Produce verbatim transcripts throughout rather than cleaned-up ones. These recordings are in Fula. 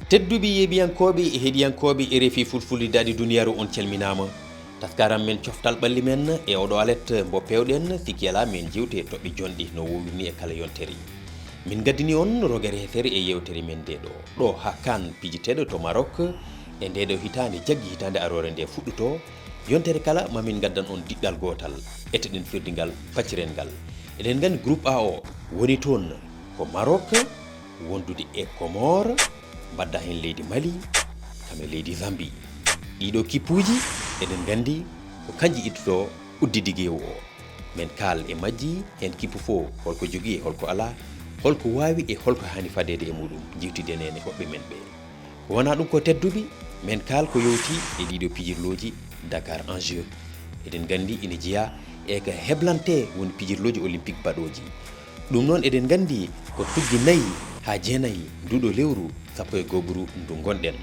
Tedduɓe yeeɓiyankooɓe e heɗiyankooɓe R F I Fulfulde Daɗi Duniyaaru, on calminaama. Taskaram men Coftal Ɓalli Men e oɗo alet mbo peewɗen, sikki alaa men jewte toɓɓe jonɗi no wowirni e kala yontere. Min ngaddini on rogere hesere e yewtere men nde ɗo. Ɗo haa kaan pijiteeɗo to Maroc e nde ɗo hitaande jaggi hitaande aroore nde fuɗɗoto, yontere kala ma min ngaddan on diɗɗal gootal, eteɗen firdi ngal, pacciren ngal. Eɗen nganndi groupe A o woni toon ko Maroc, wondude e Comores, mbadda heen leydi Mali, kam e leydi Zambie. Ɗiɗo kippuuji, eɗen nganndi ko kanji ittoto uddidigeewu o. Men kaal e majji, heen kippu fof, holko jogii e holko alaa, holko waawi e holko haani fadeede e muɗum, njiwtiden heen e hoɓɓe men ɓe. Ko wonaa ɗum ko tedduɓe, men kaal ko yowti e ɗiɗo pijirlooji Dakar Enjeu. Eɗen nganndi ina jeyaa e ka heblante woni pijirlooji olympique baɗooji. Ɗum noon eɗen nganndi ko tuggi nayi haa jeenayi nduɗo lewru sappo e go'oɓuru ndu ngonɗen.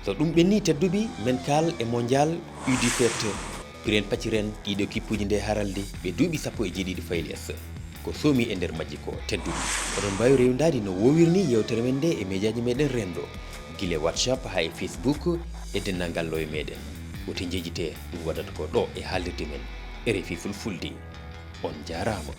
So ɗum ɓenni tedduɓe, men kaal e mondial U dix-sept. Piren pacciren ɗiɗo kippuuji nde haralde ɓe duuɓi sappo e jeeɗiɗi fayi les. Ko soomi e nder majji ko tedduɓe. Oɗon mbaawi rewindaade no wowirni yewtere men nde e mejaaji meɗen renndo, gila WhatsApp haa e Facebook e denndaangal lowe meɗen. Wote njejjite, ɗum waɗata ko ɗo e haalirde men R F I Fulfulde. On njaaraama.